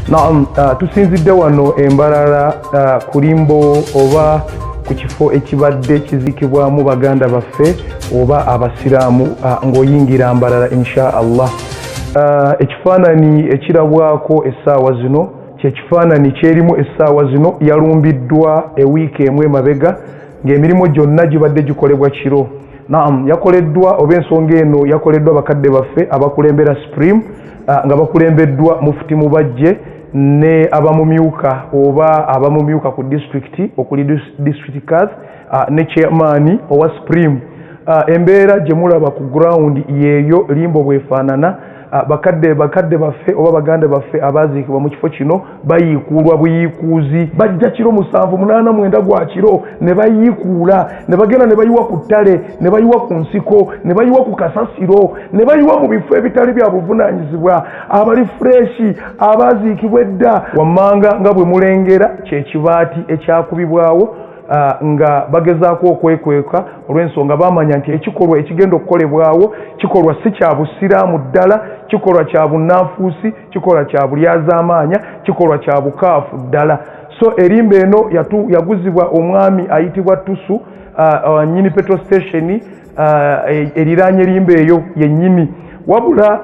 Naam, tusinzidde wano e Mbarara ku limbo oba ku kifo ekibadde kiziikibwamu baganda baffe oba abasiraamu ng'oyingira Mbarara insha Allah. Ekifaananyi ekirabwako essaawa zino kyekifaananyi kyerimu essaawa zino yalumbiddwa ewiiki emu emabega ng'emirimu gyonna gibadde gikolebwa kiro. Naam, yakoleddwa oba ensonga eno yakoleddwa bakadde baffe abakulembera Supreme nga bakulembeddwa Mufuti Mubajje ne abamumyuka oba abamumyuka ku disitulikiti okuli district cars ne chairman owa Supreme. Embeera gye mulaba ku ground yeeyo limbo bwefaanana. Bakadde baffe oba baganda baffe abaziikibwa mu kifo kino bayiikuulwa buyiikuuzi, bajja kiro 7, 8, 9 gwa kiro ne bayiikuula ne bagenda ne bayiwa ku ttale ne bayiwa ku nsiko ne bayiwa ku kasasiro ne bayiwa mu bifo ebitali bya buvunaanyizibwa. Abali fureshi abaziikibwa edda wammanga nga bwe mulengera kyekibaati ekyakubibwawo nga bagezaako okwekweka olw'ensonga bamanya nti ekikolwa ekigenda okukolebwawo kikolwa si kya busiraamu ddala, kikolwa kya bunnanfuusi, kikolwa kya bulyazaamaanya, kikolwa kya bukaafu ddala. So erimba eno yaguzibwa omwami ayitibwa Tusu, nnyini petrol station eriraanye limba eyo yennyini. Wabula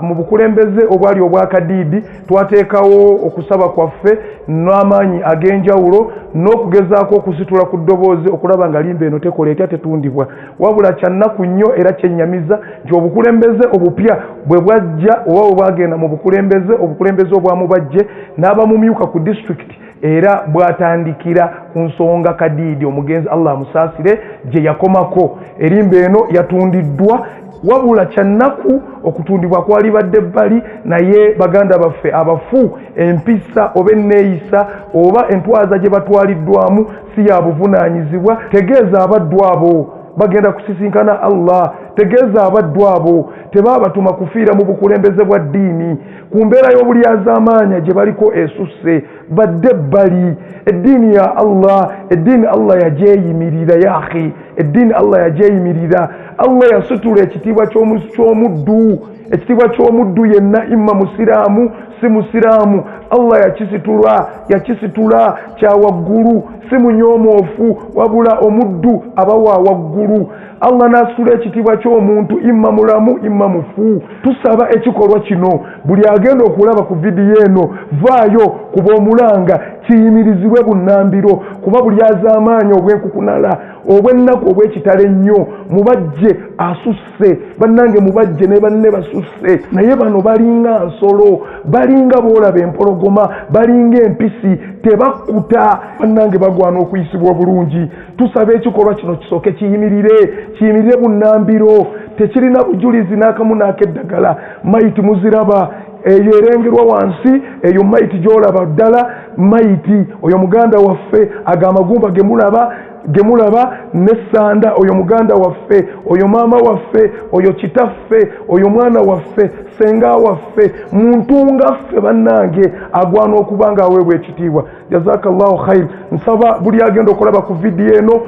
mu bukulembeze obwali obwakadiidi twateekawo okusaba kwaffe n'amaanyi ag'enjawulo n'okugezaako okusitula ku ddoboozi okulaba nga limba eno tekola etya, tetundibwa. Wabula kyannaku nnyo era kyennyamiza nti obukulembeze obupya bwe bwajja oba bwe bwagenda mu bukulembeze, obukulembeze obwamubajje n'abamumyuka ku disitulikiti era bwatandikira ku nsonga Kadiidi omugenzi Allah amusaasire gye yakomako. Erimba eno yatundiddwa, wabula kyannaku okutundibwa kwalibadde bbali, naye baganda baffe abafu empisa oba enneeyisa oba entwaza gye batwaliddwamu si ya buvunaanyizibwa. Tegeeza abaddu abo bagenda kusisinkana Allah, tegeeza abaddu abo tebaabatuma kufiira mu bukulembeze bwa ddiini ku mbeera y'obulyazaamaanya gye baliko esusse, badde ebbali. Eddiini ya Allah, eddiini Allah yagyeyimirira, ya akhi, eddiini Allah yagyeyimirira. Allah yasitula ekitiibwa ky'omuddu, ekitiibwa ky'omuddu yenna imma musiraamu si musiraamu, Allah yakisitula, yakisitula kya waggulu, si munyoomoofu wabula omuddu aba wa waggulu. Allah n'asitula ekitiibwa ky'omuntu imma mulamu imma mufu. Tusaba ekikolwa kino buli agenda okulaba ku vidiyo eno vaayo kuba omulanga kiyimirizibwe bunnambiro, kuba buli azaamaanyi obw'enkukunala obw'ennaku obw'ekitalo ennyo mubajje asusse. Bannange mubajje ne banne basusse, naye bano balinga nsolo, balinga boolaba empologoma, balinga empisi, tebakkuta. Bannange bagwana okuyisibwa obulungi. Tusaba ekikolwa kino kisooke kiyimirire, kiyimirire bunnambiro, tekirina bujulizi n'akamu n'akeddagala. Mayiti muziraba eyo erengerwa wansi, eyo mayiti gy'olaba ddala mayiti oyo muganda waffe, ago amagumba gemulaba gemulaba n'essanda, oyo muganda waffe, oyo maama waffe, oyo kitaffe, oyo mwana waffe, ssenga waffe, muntu nga ffe. Bannange agwana okuba nga aweebwa ekitiibwa. Jazakallahu khair. Nsaba buli agenda okulaba ku vidiyo eno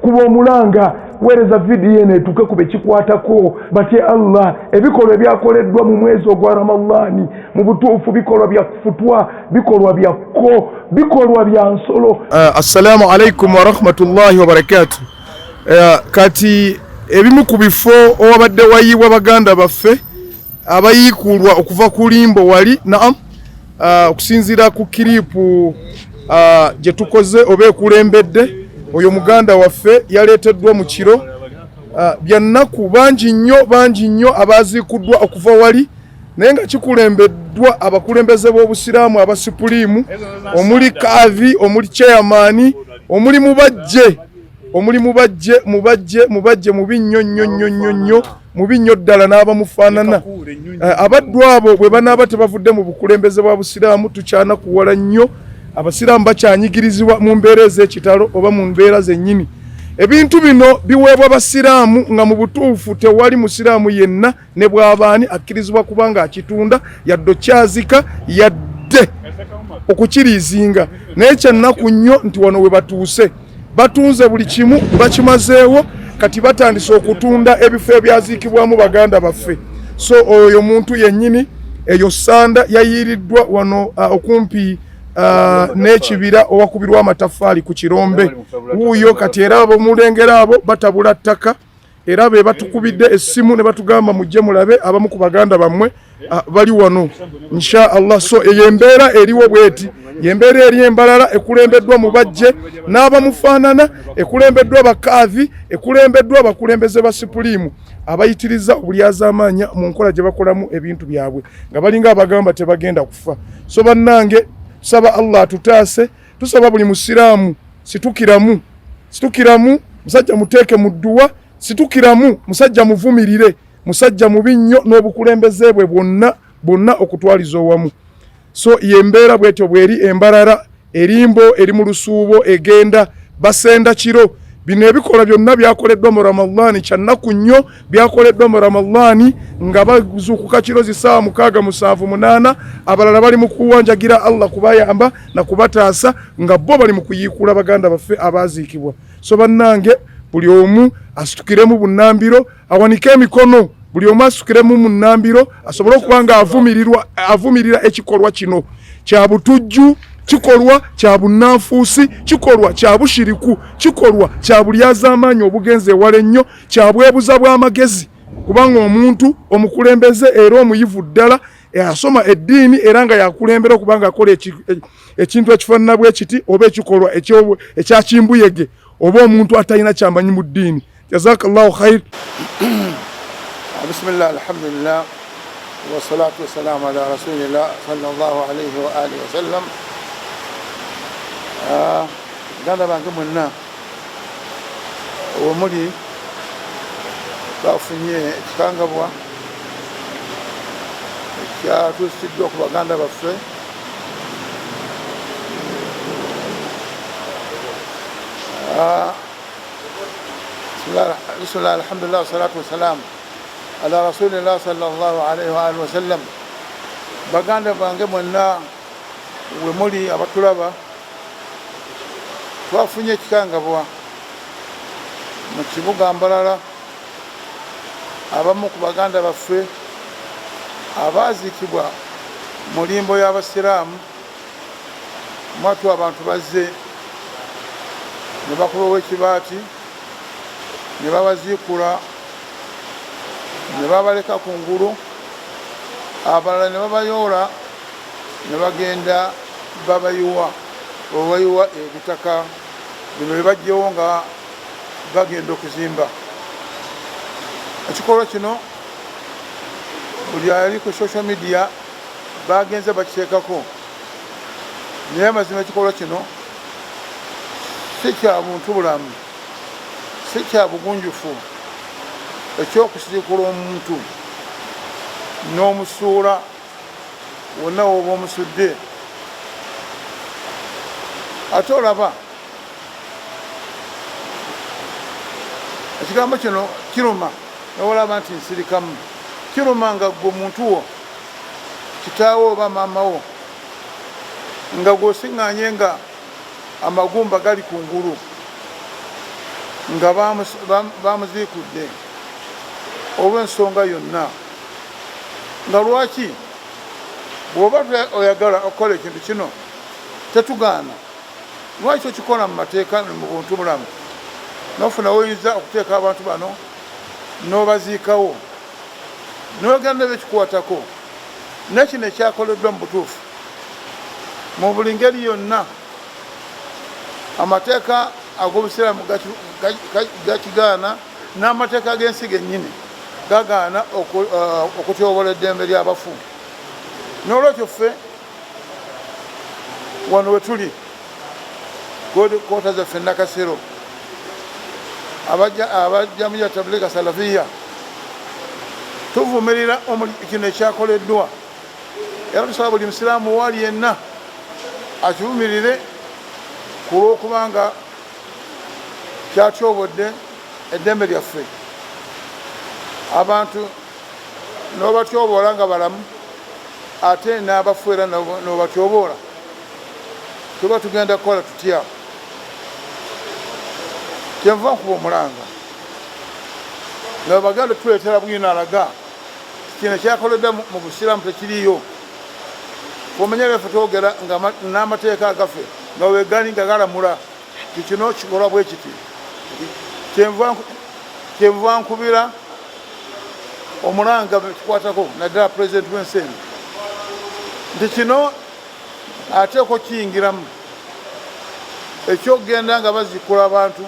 kuba omulanga, weereza vidiyo eno etuuke ku bekikwatako batye Allah. Ebikolwa ebyakoleddwa mu mwezi ogwa Ramadaani mu butuufu bikolwa bya kufutwa, bikolwa bya kko, bikolwa bya nsolo. Assalamu alaikum warahmatullahi wabarakatuh. Kati ebimu ku bifo owabadde wayiibwa baganda baffe abayiikuulwa okuva ku limbo wali, naam, okusinziira ku kiripu gye tukoze oba ekulembedde, oyo muganda waffe yaleeteddwa mu kiro. Byannaku, bangi nnyo, bangi nnyo abaziikuddwa okuva wali, naye nga kikulembeddwa abakulembeze b'obusiraamu abasipuliimu, omuli kaavi, omuli chairman, omuli mubajje, omuli mubajje, mubajje, mubajje mubi nnyo nnyo nnyo nnyo nnyo, mubi nnyo ddala n'abamufaanana. Abaddu abo bwe banaaba tebavudde mu bukulembeze bwa busiraamu, tukyanakuwala nnyo. Abasiraamu bakyanyigirizibwa mu mbeera ez'ekitalo oba mu mbeera zennyini. Ebintu bino biweebwa basiraamu nga mu butuufu tewali musiraamu yenna ne bw'abaani akkirizibwa kubanga akitunda yadde okyazika yadde okukiriizinga. Naye kyannaku nnyo nti wano we batuuse batunze buli kimu, bakimazeewo, kati batandise okutunda ebifo ebyaziikibwamu baganda baffe. So oyo muntu yennyini Eyo sanda yayiiriddwa wano okumpi n'ekibira owakubirwa amataffaali ku kirombe wuuyo. Kati era abomulengera abo batabula ttaka, era be batukubidde essimu ne batugamba mujje mulabe abamu ku baganda bammwe bali wano insha Allah. So eyo embeera eriwo bweti, yembeera eri embalala ekulembeddwa Mubajje n'abamufaanana, ekulembeddwa bakaavi, ekulembeddwa abakulembeze ba Supreme abayitiriza obulyazaamaanya mu nkola gye bakolamu ebintu byabwe nga balinga abagamba tebagenda kufa. So bannange, tusaba Allah atutaase, tusaba buli musiraamu situkiramu, situkiramu musajja muteeke mu dduwa, situkiramu musajja muvumirire, musajja mubi nnyo n'obukulembeze bwe bwonna bwonna okutwaliza owamu. So yembeera bwetyo bweri embalala erimbo eri mu lusuubo egenda basenda kiro. Bino ebikola byonna byakoleddwa mu Ramadhaani, kyannaku nnyo, byakoleddwa mu Ramadhaani nga bazuukuka kiro zisaawa 6, 7, 8, abalala bali mu kuwanjagira Allah kubayamba na kubataasa nga bo bali mu kuyiikula baganda baffe abaaziikibwa. So bannange, buli omu asitukiremu bunnambiro, awanike emikono, buli omu asitukiremu munnambiro asobole okuba nga avumirira ekikolwa kino kya butujju, kikolwa kya bunnanfuusi, kikolwa kya bushiriku, kikolwa kya bulyazaamaanyi obugenze ewala ennyo, kya bwebuza bw'amagezi, kubanga omuntu omukulembeze era omuyivu ddala asoma eddiini era nga yakulembera okubanga akola ekintu ekifaanana bwe kiti oba ekikolwa ekya kimbuyege oba omuntu atalina kyamanyi mu ddiini. Jazakallahu khair. Bismillah, alhamdulillah, wassalatu wassalamu ala rasulillah sallallahu alayhi wa alihi wasallam. Baganda bange mwenna wemuli, bafunye ekikangabwa ekyatuusiddwa ku baganda baffe. Bismillah, alhamdulillah, wassalatu wassalamu ala rasulillah sallallahu alaihi wa alihi wasallam. Baganda bange mwenna wemuli abatulaba, twafunye ekikangabwa mu kibuga Mbalala. Abamu ku baganda baffe abaziikibwa mu limbo y'abasiraamu, mwatu abantu bazze ne bakubawo ekibaati ne babaziikula ne babaleka ku ngulu, abalala ne babayoola ne bagenda babayiwa obayiwa ebitaka bino bye bajjewo nga bagenda okuzimba. Ekikolwa kino buli ali ku social media bagenze bakiteekako, naye amazima ekikolwa kino si kya buntu bulamu, si kya bugunjufu, ekyokusiikula omuntu n'omusuula wonna woba omusudde. Ate olaba ekigambo kino kiruma, nowolaba nti nsirikamu, kiruma nga gwe omuntu wo, kitaawo oba maama wo, nga gw'osiŋŋaanye nga amagumba gali ku ngulu nga bamuziikudde olw'ensonga yonna. Nga lwaki bw'oba oyagala okukola ekintu kino tetugaana, lwaki okikola mu mateeka mu buntu bulamu nofuna woyinza okuteeka abantu bano n'obaziikawo n'ogenda bekikwatako? Nekino ekyakoleddwa mu butuufu mu buli ngeri yonna amateeka ag'obusiraamu gakigaana, n'amateeka g'ensi gennyini gagaana okutyobola eddembe ly'abafu. N'olwekyo ffe wano we tuli koota zaffe Nakasero, abajjamiya Tabliga Salafiya, tuvumirira kino ekyakoleddwa, era tusaba buli musiraamu waali yenna akivumirire ku lw'okubanga kyatyobodde eddembe lyaffe. Abantu n'obatyoboola nga balamu, ate n'abafu era n'obatyoboola, tuba tugenda kukola tutya? Kyenva nkuba omulanga nga baganda tuleetera bwino alaga. Kino kyakoleddwa mu Busiraamu tekiriiyo. Omanya byaffe twogera n'amateeka agaffe nga wegali nga galamula ti kino kikolwa bwe kiti. Kyenva nkubira omulanga kikwatako naddala pulezidenti w'ensi eno nti kino ateekwa okukiyingiramu ekyokugenda nga baziikula abantu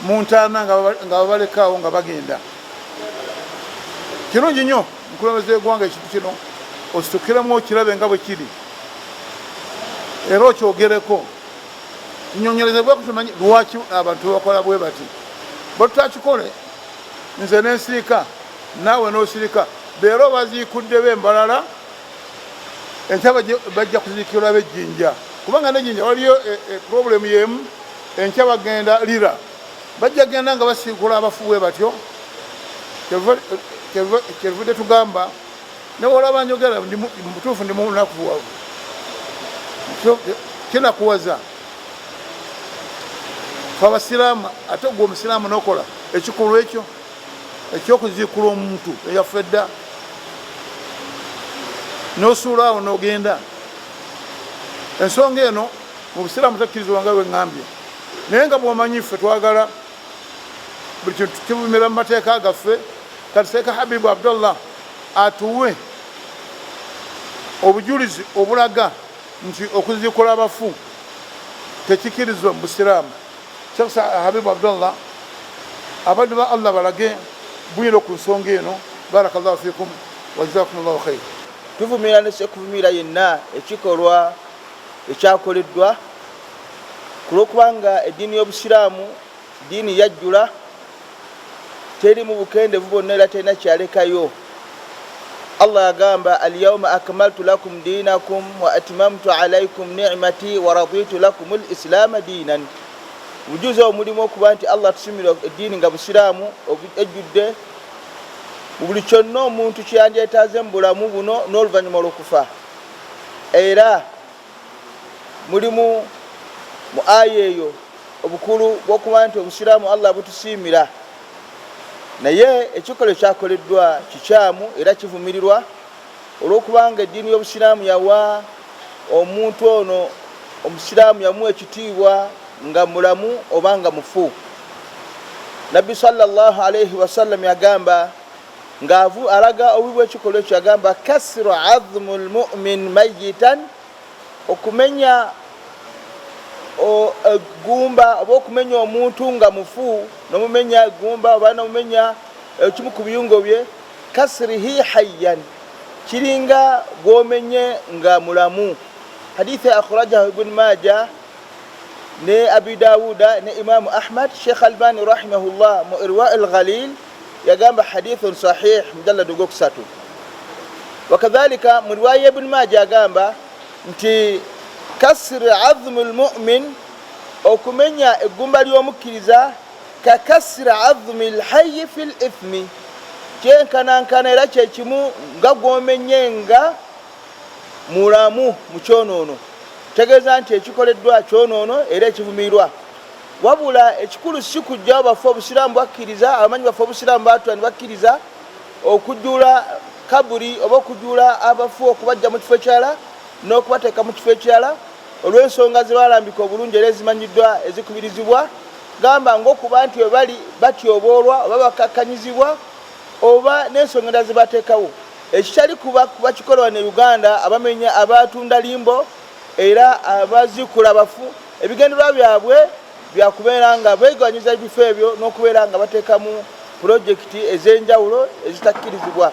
mu ntaana nga babalekaawo nga bagenda. Kirungi nnyo mukulembeze w'eggwanga ekintu kino ositukiremu okirabe nga bwe kiri era okyogereko, kinyonyerezebweko tumanyi lwaki abantu bakola bwe bati. Bwe tutakikole nze nensirika naawe n'osirika, leero baziikudde b'embalala, enkya bajja kuziikirwa b'ejjinja, kubanga n'ejjinja waliyo purobulemu y'emu. Enkya bagenda Lira, bajja genda nga basiikula abafu bwe batyo. Kyevudde tugamba newolaba njogera mubutuufu ndi munakuwavu, kinakuwaza fe abasiraamu. Ate gwe omusiraamu nokola ekikolwa ekyo ekyokuziikula omuntu eyaffe dda nosuula awo nogenda. Ensonga eno mu Busiraamu tekkirizibwa nga bwe ŋŋambye, naye nga bw'omanyi ffe twagala buli kintu kivumira mu mateeka gaffe. Kati Seeka Habibu Abdallah atuwe obujulizi obulaga nti okuziikula abafu tekikirizibwa mu Busiraamu. Sheikh Habibu Abdallah, abaddu ba Allah balage bwino ku nsonga eno. Barakallahu fikum wajazakum llahu khair. Tuvumira ne sekuvumira yenna ekikolwa ekyakoleddwa, ku lw'okubanga eddiini y'Obusiraamu ddiini yajjula, teri mu bukendevu bwonna era terina kyalekayo. Allah yagamba, alyauma akmaltu lakum dinakum wa atmamtu alaikum nimati wa raditu lakum lislaama diinan. Obujuzi obwo mulimu okuba nti Allah atusimira eddiini nga Busiraamu ejjudde mu buli kyonna omuntu kyeyandyetaaze mu bulamu buno n'oluvannyuma lw'okufa. Era mulimu mu aya eyo obukulu bw'okuba nti Obusiraamu Allah butusiimira. Naye ekikolwa ekyakoleddwa kikyamu era kivumirirwa, olw'okubanga eddiini y'Obusiraamu yawa omuntu ono Omusiraamu yamuwa ekitiibwa nga mulamu oba nga mufu. Nabbi sallallahu alaihi wasallam yagamba ng'avu alaga obubi bw'ekikolwa ekyo, yagamba kasiru azmu lmumin mayitan, okumenya eggumba oba okumenya omuntu nga mufu, nomumenya eggumba oba nomumenya ekimu ku biyungo bye, kasrihi hayyan, kiringa gwomenye nga mulamu. Hadithi akhrajahu Ibn Maja ne Abi Dawuda ne Imamu Ahmad. Sheikh Albani rahimahullah mu Irwa al Ghalil yagamba hadithun sahih, mujalladu gwokusatu. Wakadhalika mu riwaya ya Ibn Maja agamba nti kasri azmu lmumin, okumenya eggumba ly'omukkiriza, kakasri azmi lhayi fi lithmi, kyenkanankana era kyekimu nga gwomenye nga mulamu mu kyonoono. Tegeeza nti ekikoleddwa kyonoono era ekivumirirwa. Wabula ekikulu si kujjawo bafe. Obusiraamu bwakkiriza, abamanyi baffe obusiraamu batula ne bakkiriza okujjula kaburi oba okujjula abafu, okubajja mu kifo ekirala n'okubateeka mu kifo ekirala, olw'ensonga ze balambika obulungi era ezimanyiddwa ezikubirizibwa, gamba ng'okuba nti we bali batyoboolwa oba bakakkanyizibwa oba n'ensonga endala ze bateekawo. Ekitali kuba bakikolwa ne Uganda, abamenya, abatunda limbo era abaziikula abafu, ebigendererwa byabwe byakubeera nga beegwanyiza ebifo ebyo n'okubeera nga bateekamu pulojekiti ez'enjawulo ezitakkirizibwa.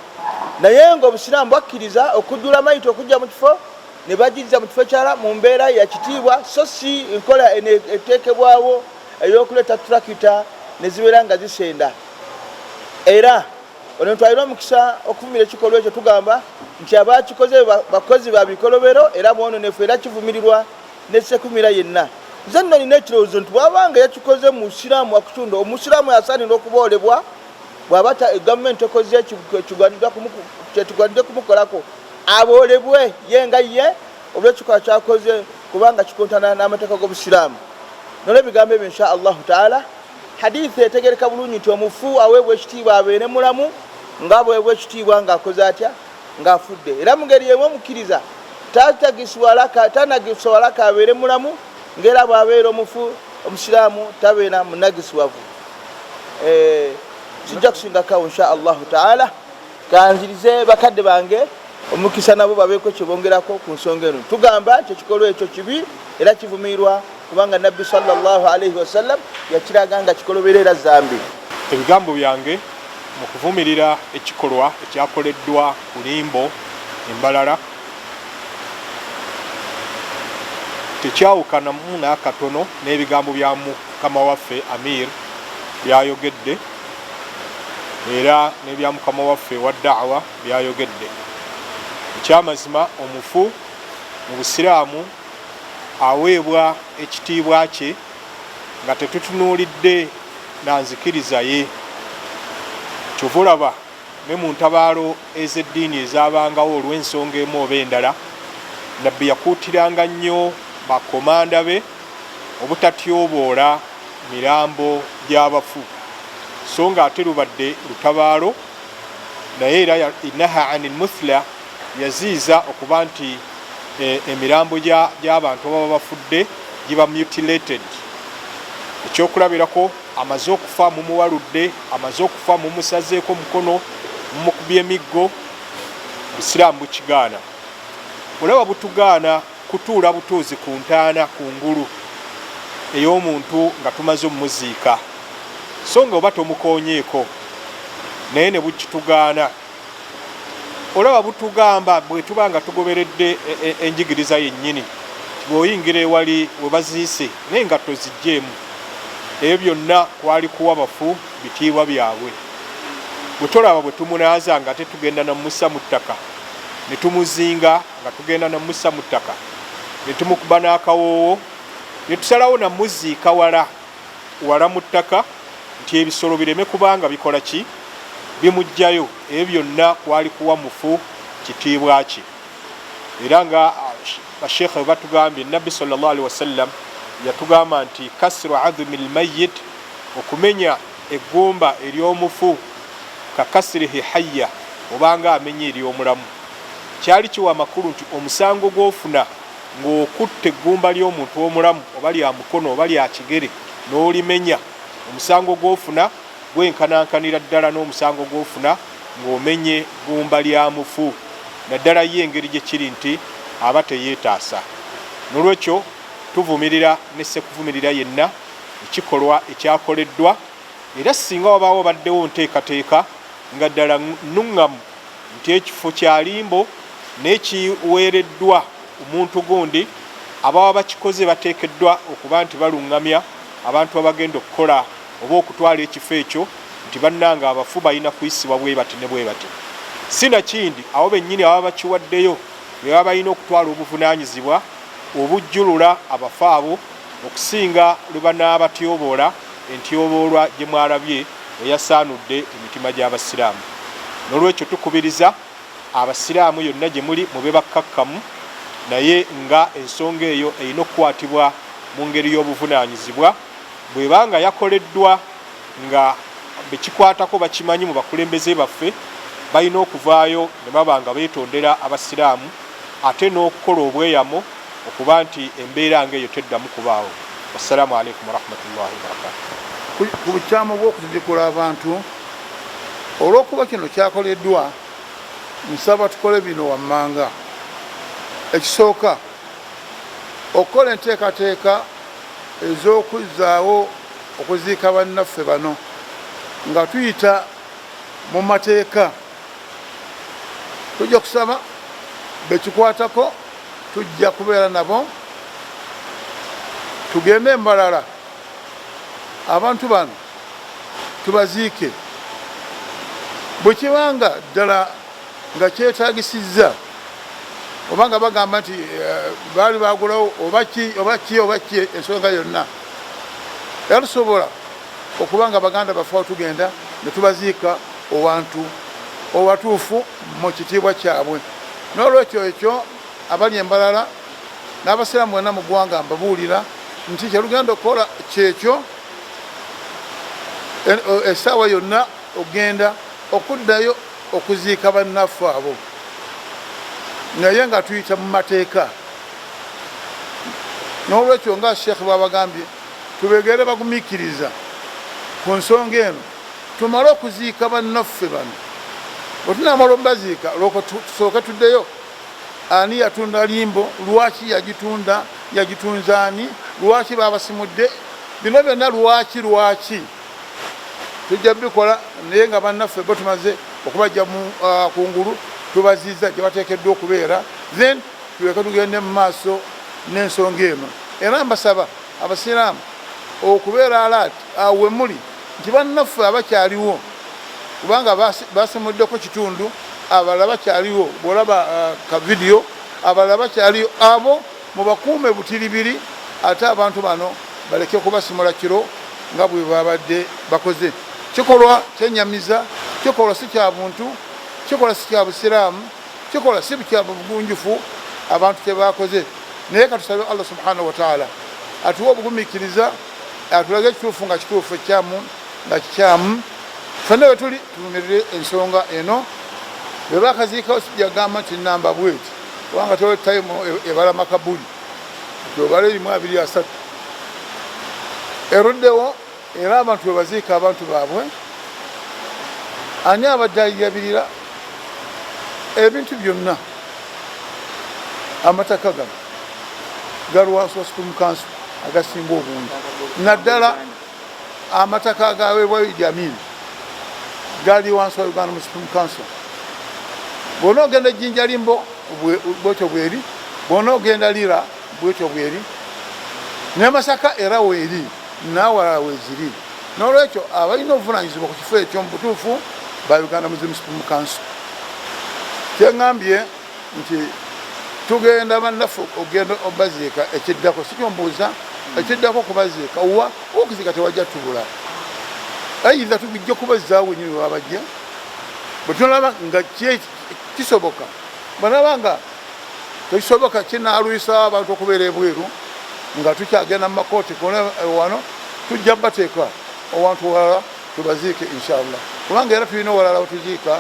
Naye ng'Obusiraamu bwakkiriza okujjula mayiti okujja mu kifo ne bagizza mu kifo ekirala mu mbeera ya kitiibwa, so si nkola eno eteekebwawo ey'okuleeta turakita ne zibeera nga zisenda. Era ono twalina omukisa okuvumira ekikolwa ekyo, tugamba nti abakikoze bakozi ba bikolobero era bwononefu era kivumirirwa nesekumira yenna. Nze nno nina ekirowoozo nti bw'abanga yakikoze mu Busiraamu wakutunda, Omusiraamu asaanira okuboolebwa bw'aba gavumenti ekoze kyetugwanidde kumukolako, aboolebwe ye nga ye olw'ekikolwa kyakoze, kubanga kikontana n'amateeka g'Obusiraamu. Nolw'ebigambo ebyo, insha Allahu taala, hadithi etegereka bulungi nti omufu aweebwa ekitiibwa abeere mulamu. nga bwebwa ekitiibwa ng'akoze atya ng'afudde. Era mu ngeri y'emu omukkiriza tanagiswalaka abeere mulamu ng'era bw'abeera omufu omusiraamu tabeera munagisiwavu. Eh, sijja kusingakawo insha Allahu taala. Kanzirize bakadde bange omukisa nabo babeeko kye bongerako ku nsonga eno. Tugamba nti ekikolwa ekyo kibi era kivumirirwa kubanga Nabbi sallallahu alaihi wasallam yakiraga nga kikolobera era zambi. Ebigambo byange mu kuvumirira ekikolwa ekyakoleddwa ku limbo e Mbarara tekyawukanamu n'akatono n'ebigambo bya mukama waffe Amir byayogedde era n'ebya mukama waffe wa da'wa byayogedde. Ekyamazima omufu mu Busiraamu aweebwa ekitiibwa kye nga tetutunuulidde na nzikiriza ye. Kyova olaba ne mu ntabaalo ez'eddiini ezaabangawo olw'ensonga emu oba endala, Nabbi yakuutiranga nnyo bakomanda be obutatyoboola mirambo gy'abafu so nga ate lubadde lutabaalo naye era naha anil muthla yaziiza okuba nti e, emirambo gy'abantu ababa bafudde giba mutilated. Ekyokulabirako, amaze okufa mumuwaludde, amaze okufa mumusazeeko omukono, mumukubye emiggo. Busiraamu bukigaana. Olaba butugaana kutuula butuuzi ku ntaana ku ngulu ey'omuntu nga tumaze omuziika, so nga oba tomukoonyeeko, naye ne bukitugaana. Olaba butugamba bwetuba nga tugoberedde e, e, enjigiriza yennyini bw'oyingira ewali we baziise n'engatto zijjeemu. Ebyo byonna kwali kuwa bafu bitiibwa byabwe. Bwe tolaba bwe tumunaaza nga ate tugenda na mussa mu ttaka ne tumuzinga nga tugenda na mussa mu ttaka ne tumukuba n'akawoowo ne tusalawo na muziika wala wala mu ttaka nti ebisolo bireme kubanga bikola ki bimuggyayo. Ebyo byonna kwali kuwa mufu kitiibwa kye. Era nga basheekhe bwe batugambye, Nabbi sallallahu alaihi wasallam yatugamba nti kasru adhumi lmayit, okumenya eggumba ery'omufu, ka kasrihi hayya, obanga amenya ery'omulamu. Kyali kiwa amakulu nti omusango gw'ofuna ng'okutte eggumba ly'omuntu omulamu oba lya mukono oba lya kigere n'olimenya, omusango gw'ofuna gwenkanankanira ddala n'omusango gw'ofuna ng'omenye ggumba lya mufu, naddala ye engeri gye kiri nti aba teyeetaasa. Nolwekyo tuvumirira ne ssekuvumirira yenna ekikolwa ekyakoleddwa era singa wabaawo wabaddewo nteekateeka nga ddala nnungamu nti ekifo kya limbo naye kiweereddwa omuntu gundi, ababa bakikoze bateekeddwa okuba nti balungamya abantu abagenda okukola oba okutwala ekifo ekyo nti bannange abafu balina kuyisibwa bwe bati ne bwe bati. Si na kindi abo bennyini ababa bakiwaddeyo be baba balina okutwala obuvunaanyizibwa obujjulula abafu abo okusinga lwe banaabatyoboola entyoboolwa gye mwalabye eyasaanudde emitima gy'Abasiraamu. N'olwekyo tukubiriza Abasiraamu yonna gye muli mube bakkakkamu naye nga ensonga eyo erina okukwatibwa mu ngeri y'obuvunaanyizibwa bw'eba nga yakoleddwa nga be kikwatako bakimanyi mu bakulembeze baffe balina okuvaayo ne baba nga beetondera Abasiraamu ate n'okukola obweyamo okuba nti embeera ng'eyo teddamu kubaawo. Wassalaamu alaikum warahmatullahi wabarakatuh. Ku bukyamu bw'okuzijukula abantu, olw'okuba kino kyakoleddwa, nsaba tukole bino wammanga. Ekisooka, okukola enteekateeka ez'okuzzaawo okuziika bannaffe bano nga tuyita mu mateeka. Tujja kusaba bekikwatako, tujja kubeera nabo tugende embalala abantu bano tubaziike. Bwe kibanga ddala nga kyetagisizza oba nga bagamba nti eh, baali bagulawo oba ki oba ki oba ki ensonga yonna, era tusobola okuba nga baganda baffe awo tugenda ne tubaziika owantu owatuufu mu kitiibwa kyabwe. N'olwekyo ekyo abali embalala n'abasiraamu bonna mu ggwanga mbabuulira nti kyelugenda okukola kyekyo essaawa yonna okugenda. okuddayo okuziika bannaffe abo naye nga tuyita mu mateeka. N'olwekyo nga Sheikh bw'abagambye, tubegeere bagumiikiriza ku nsonga eno, tumale okuziika bannaffe bano. Bwe tunaamala omubaziika, lwoko tusooke tuddeyo, ani yatunda limbo, lwaki yagitunda, yagitunza ani, lwaki babasimudde, bino byonna lwaki lwaki tujja bikola, naye nga bannaffe bo tumaze okubajja kungulu, tubaziza gye bateekeddwa okubeera, then tuleke tugende mu maaso n'ensonga eno. Era mbasaba abasiraamu okubeera alert awo we muli nti bannaffe abakyaliwo, kubanga basimuddeko kitundu, abalala bakyaliwo, bw'olaba ka vidiyo abalala bakyaliyo, abo mubakuume butiribiri, ate abantu bano baleke kubasimula kiro nga bwe babadde bakoze. Kikolwa kyenyamiza, kikolwa si kya buntu, kikolwa si kya busiraamu, kikolwa si kya bugunjufu abantu kye bakoze. Naye katusabe Allah subhanahu wa ta'ala atuwe obugumiikiriza, atulage ekituufu nga kituufu, ekikyamu nga kikyamu. Ffenna bwe tuli tuvumirire ensonga eno. Bwe bakaziikawo sijja kugamba nti namba bweti, kubanga tewali tayimu ebala makabuli nti obala erimu abiri asatu eruddewo. Era abantu bwe baziika abantu baabwe, ani abadde ayigabirira ebintu byonna? Amataka gano gali wansi wa Supreme Council agasinga obungi, naddala amataka agaweebwayo Idi Amin gali wansi wa Uganda mu Supreme Council. Bw'ona ogenda Jinja Limbo bwetyo bweri, bw'ona ogenda Lira bwetyo bweri, ne Masaka era weeri, n'awalala weeziri. N'olwekyo abalina obuvunanyizibwa ku kifo ekyo mu butuufu ba Uganda Muslim Supreme Council. Kyeŋŋambye nti tugenda bannaffe okugenda obaziika, ekiddako si kyombuuza, ekiddako kubaziika wa okuziika tewajja tubula, aidha tujja kubazzaawo wenyini webabajja bwe tunalaba nga kisoboka. Bwenaba nga tekisoboka, kinaalwisawo abantu okubeera ebweru nga tukyagenda mu makooti wano, tujja bateeka owantu walala tubaziike inshallah, kubanga era tulina owalala wetuziika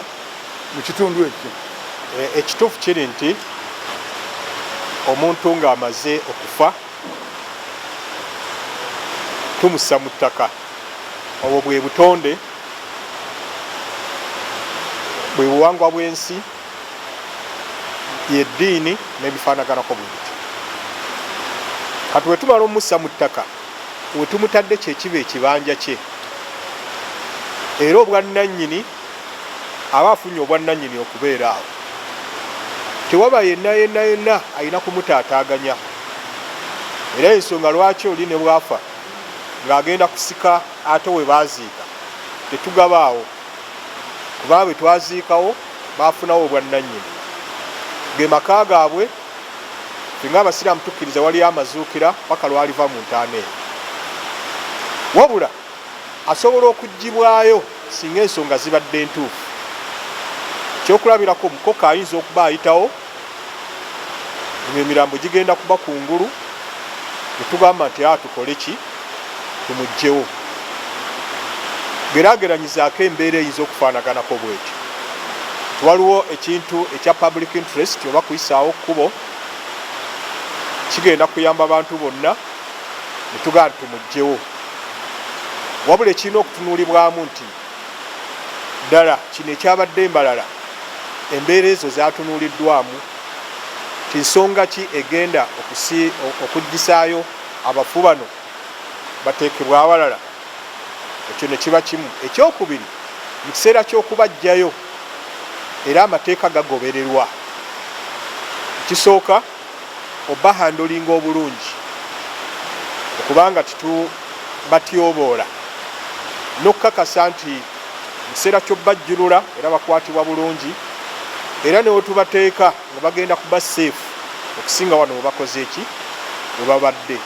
mu kitundu ekyo. Ekituufu kiri nti omuntu ng'amaze okufa tumussa mu ttaka. Obwo bwe butonde, bwe buwangwa bw'ensi, y'eddiini n'ebifaanaganako bwe bityo. Kati bwe tumala omussa mu ttaka, we tumutadde kye kiba ekibanja kye, era obwannannyini aba afunye obwannannyini okubeera awo. Tewaba yenna yenna yenna alina kumutaataaganya. Era ensonga lwaki oli ne bw'afa ng'agenda kusika ate we baaziika tetugabaawo, kubanga bwe twaziikawo baafunawo obwannannyini. Ge maka gaabwe. Ffe ng'Abasiraamu tukkiriza waliyo amazuukira paka lw'aliva mu ntaana eyo. Wabula asobola okuggyibwayo singa ensonga zibadde ntuufu. Ekyokulabirako, mukoka ayinza okuba ayitawo ng'emirambo gigenda kuba ku ngulu, ne tugamba nti a tukole ki tumuggyewo. Geraageranyizaako embeera eyinza okufaanaganako bw'etyo nti waliwo ekintu ekya public interest oba kuyisaawo kkubo kigenda kuyamba bantu bonna, ne tugamba nti tumuggyewo. Wabula ekirina okutunuulibwamu nti ddala kino ekyabadde e Mbarara embeera ezo zaatunuuliddwamu nti nsonga ki egenda okuggyisaayo abafu bano bateekebwe awalala, ekyo ne kiba kimu. Ekyokubiri, mu kiseera ky'okubaggyayo era amateeka gagobererwa. Ekisooka obahandolinga obulungi okubanga tetubatyoboola n'okukakasa nti mu kiseera ky'obajjulula era bakwatibwa bulungi, era ne wetubateeka nga bagenda kuba seefu okusinga wano webakoze eki webabadde.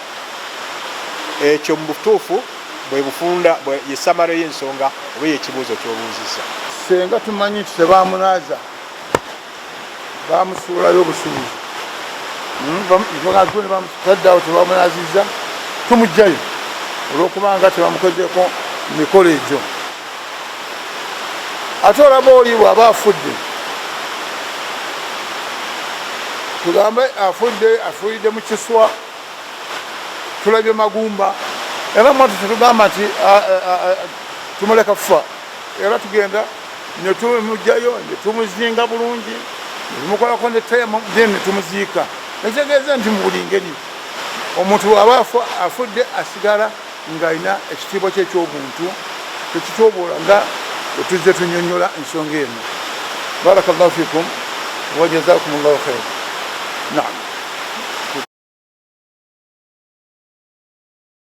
Ekyo mu butuufu bwe bufunda ye samale y'ensonga oba ey'ekibuuzo ky'obuuzizza. Senga tumanyi nti tebamunaaza, bamusuulayo obusuubuzi taddawo, tebamunazizza, tumugjayo olwokubanga tebamukozeeko mikolo egyo. Ate olaba oli bw'aba afudde, tugambe afudde, afuulidde mu kiswa, tulabye magumba, era mwatu tetugamba nti tumuleka kufa, era tugenda netumugjayo netumuzinga bulungi, netumukolako netayama, then netumuziika. Ekitegeeza nti mu buli ngeri omuntu bw'aba afudde asigala ng'alina ekitiibwa kye eky'obuntu, tekityoboola nga bwe tuzze tunyonyola ensonga eno. Barakallahu fikum wa jazakumullahu khair. Naam.